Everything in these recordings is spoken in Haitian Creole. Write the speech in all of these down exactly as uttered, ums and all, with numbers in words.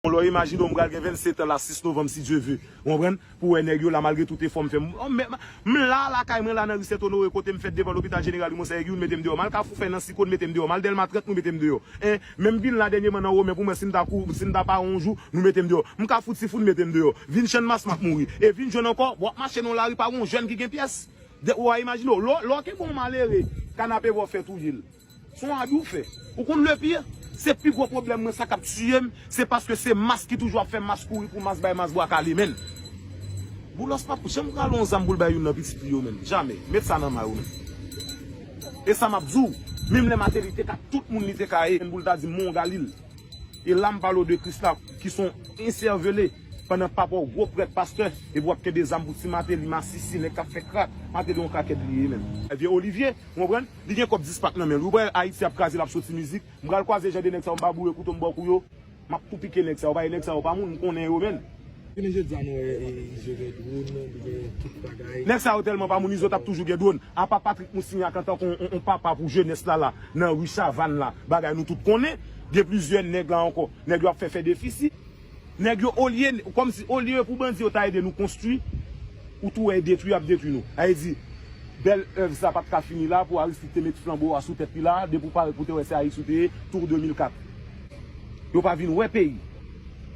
Lè w imajine w, m pral gen vennsetan la, sis novanm, si Dye ve. Ou konprann? Pou wè nèg yo la, malgre tout efò m fè. M, m, m la, lakay mwen la, nan ri Sent Onore, kote m fèt devan lopital jeneral Rimonsa, nèg yo mete m deyò. M al Kafou Fèy nan Sikon, mete m deyò. M al Dèlma trant, nou mete m deyò. En, menm vin la dènyèman nan Women, pou mwen, si m ta kou, si m ta pare yon jou, nou mete m deyò. M Kafou Tifou, mete m deyò. Vin Channmas, m ap mouri. E vin jwenn ankò, w ap mache nan yon lari, pa gen yon jèn ki gen pyès. De, ou a imajine w, lè, lè w te gon malere, kanapevwa w fè touye l. Se yon abi w fè. Ou konn le pire? Se pi gwo pwoblèm mwen, sa k ap tiye m, se paske se mas ki toujou ap fè mas kouri pou mas bay mas bwa kale, menn. Boulos p ap janm rale yon zam pou l bay youn nan pitit li yo, menn. Jamè. Met sa nan may ou, menn. E sa m ap di w, menm lè Mateli te ka tout moun li te ka ye, menn pou l ta di m Mongalil. E la m pale w de Krisla, ki se yon ensèvele, pandan papa w gwo prèt pastè, epi w ap kenbe zam pou ti Mateli, masisi, nèg k ap fè krak, Mateli yon krakèt li ye, menn. Vye Olivye, ou konprann? Li gen kòb dis pak nan men l. Ou wè Ayiti ap kraze, l ap soti mizik. M pral kwaze jan de nèg sa yo, m pa boure kouto m bò kou yo. M ap tou pike nèg sa yo, paske nèg sa yo pa moun, m konnen yo, menn. Jounen jodi a, nou wè, e, Izo gen dwòn, li gen tout bagay. Nèg sa yo tèlman pa moun, Izo t ap toujou gen dwòn. Apa Patrick Moussignac antanke yon, yon, yon papa pou jenès la, la, nan ri Chavann la, bagay nou tout konnen, gen plizyè nèg la ankò. Nèg yo ap fè, fè defisi. Nèg yo, olye, kòmsi, olye pou bandi yo ta ede nou konstwi, ou tou wè detwi y ap detwi nou. Sa vle di, bèl èv sa pa t ka fini la pou Aristide te met flanbo a sou tèt li la, depi w parèt pou te wè se Ayiti ou te ye, tou de mil kat. Yo pa vin wè peyi.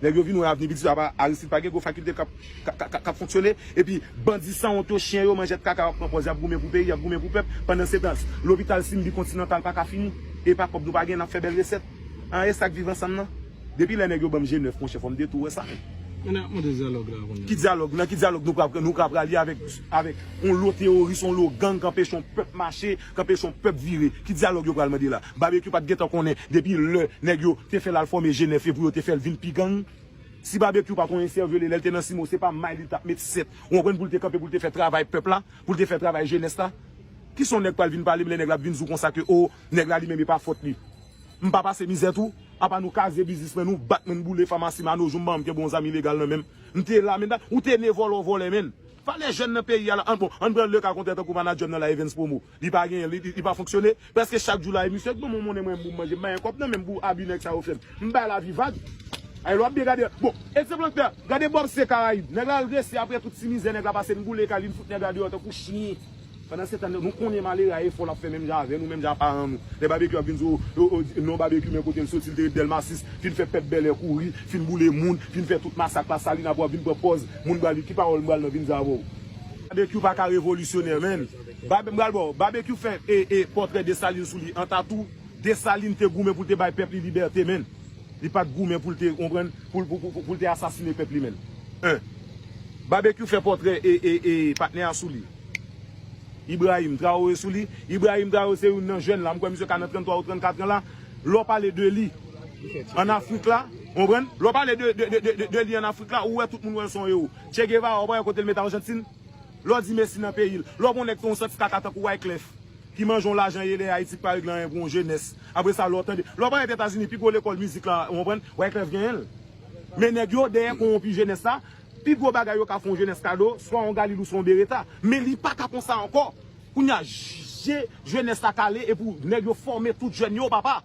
Nèg yo vin wè avni piti, apa Aristide pa gen gwo fakilte k ap, k ap, k ap, k ap fonksyone. Epi bandi sanwont yo, chen yo, manjèt kaka, y ap pran pòz, y ap goumen pou peyi, y ap goumen pou pèp. Pandansetan, lopital Simbi Kontinantal pa ka fini. E pa kòb nou pa gen, n ap fè bèl resèt. An, e sa k viv ansanm nan. Depi lè nèg yo ban m G nèf, monchè, fò m de tou wè sa, menn. Men n ap mande dyalòg la kounye a. Ki dyalòg? Nan ki dyalòg nou pral, nou pral prale avèk, avèk yon lo teworis, yon lo gang k anpeche yon pèp mache, k anpeche yon pèp vire? Ki dyalòg yo pral mande la? Babekyou pa t gentan konnen depi lè nèg yo te fè l al fòme G nèf e pou yo te fè l vin pi gang? Si Babekyou pa t yon ensèvele, lè l te nan Simo, se pa may li t ap met sèt. Ou konprann, pou l te kanpe, pou l te fè travay pèp la, pou l te fè travay jenès la? Kisa yon nèg pral vin pale m lè nèg la ap vin di w konsa ke, o, nèg la li menm e pa fòt li? M pa pase mizè tou? Apa nou kaze biznis mwen, nou bat mwen, boule famasi Mano, jou m pa janm kenbe yon zam ilegal nan men m. M te la, menn, ou te ne vòlè w vòlè, menn. Valè jèn nan peyi a la, an, bon, ann pran le ka kontrè tankou manadjè m nan la, Evens Promo. Li pa genyen, li, li, li pa fonksyone. Prèske chak jou la, e misye k ban mwen monnen mwen pou m manje, m pa gen kòb nan men m pou abi nèg sa yo fè m. M bay lavi vag. Ay, lè w ap byen gade, bon, egzanp lankò, gade Bob se Karayib. Nèg la al resi apre tout ti mizè nèg la pase, n boule kay li, n fout nèg la deyò tankou chen. Pandansetan, nou konnen malere a efò l ap fè menm jan avè nou, menm jan a paran nou. Lè Babekyou ap vin di w, o, o, non Babekyou, men kote l soti, l te ret Dèlma sis, fin fè pèp Bèlè kouri, fin boule moun, fin fè tout masak Lasalin, apre w ap vin pran pòz, moun pral di, ki pawòl m pral nan vin di avè w? Babekyou pa ka revolisyonè, menn. Babe-, m pral ba w, Babekyou fè, e, e, pòtrè Desalin sou li an tatou. Desalin te goumen pou l te bay pèp li libète, menn. Li pa t goumen pou l te, konprann, pou l, pou, pou, pou, pou l te asasine pèp li, menn. En. Babekyou fè pòtrè e, e, e, patnè a sou li. Ibrahim Traoré sou li. Ibrahim Traoré se youn nan jèn la. M kwè misye ka nan tranntwa ou trannkat an la. Lè w pale de li ann Afrik la, konprann? Lè w pale de, de, de, de, de, de li ann Afrik la, ou wè tout moun wè l se yon ewo. Che Guevara, ou pa wè kote l met Ajantin? Lè w di mesi nan peyi l. Lè w wè yon nèg fè yon santi kaka tankou Wyclef, ki manje yon lajan yele Ayiti ki pa regle anyen pou yon jenès. Apre sa, lè w tande, lè w parèt Etazini, pi gwo lekòl mizik la, ou konprann, Wyclef genyen l. Men nèg yo, dèyè kowonpi jenès la, pi gwo bagay yo ka fè yon jenès kado, swa yon Galil ou swa yon Beretta. Men li pa ka konsa ankò. Kounye a, je jenès la kale, epi nèg yo fòme tout jèn yo, papa.